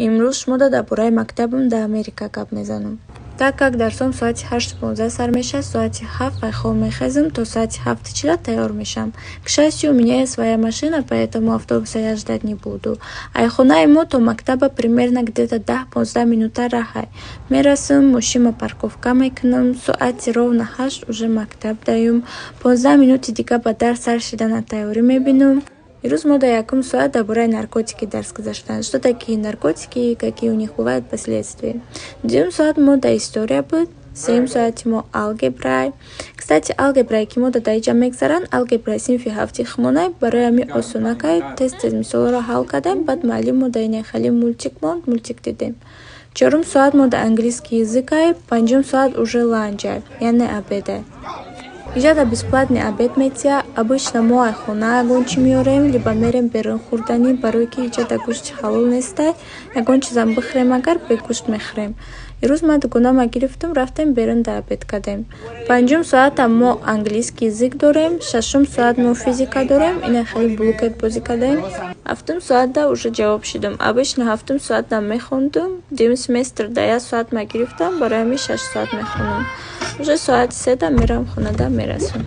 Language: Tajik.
Имрӯз шумода дар бораи мактабам дар Америка гап мезанам. Так как дарсом соати 8:15 сар мешавад, соати 7 аз хоб мехезам, то соати 7:40 тайёр мешавам. К счастью, у меня есть своя машина, поэтому автобуса я ждать не буду. Ай хонаи мо то мактаба примерно где-то 10-15 минута раҳай. Мерасам, мошинма парковка мекунам, соати ровно 8 уже мактаб даюм. 15 минути дига ба дарс сар шидана тайёрӣ мебинам. Ирӯз мо дар якум соат дар бораи наркотики дарс гузаштанд. Что такие наркотики и какие у них бывают последствия. Дуюм соат мо дар история буд. Сеюм соати мо алгебрай. Кстати, алгебрае, ки мо дар даиҷа мегзаранд, алгебраи синфи ҳафти хумонай. Барои ҳамин осонакай, тез тез мисолҳоро ҳал кардем. Баъд муаллим мо дар ине хеле мультик монд, мультик дидем. Чорум соат мо дар английский языкай, панҷум соат уже ланчай, яъне обедай. Иҷада бесплатный обед метиҳад. Обычно мо ай хона ягон чӣ меорем, либо мерем берун хӯрданӣ, барое ки иҷада гӯшти ҳалол нестай. Ягон чизам бихӯрем агар, бегӯшт мехӯрем. Ирӯз ман дугонама гирифтум, рафтем берун, да обед кардем. Панҷум соатам мо английский язык дорем, шашум соат мо физика дорем, ина хеле блукет бозӣ кардем. Ҳафтум соатда уже ҷавоб шудум. Обычно ҳафтум соатда мехондум, дуюм семестр да як соат ма гирифтам, барои ҳамин 6 соат мехонам. Уже соати 3-да меравам хонада, мерасам.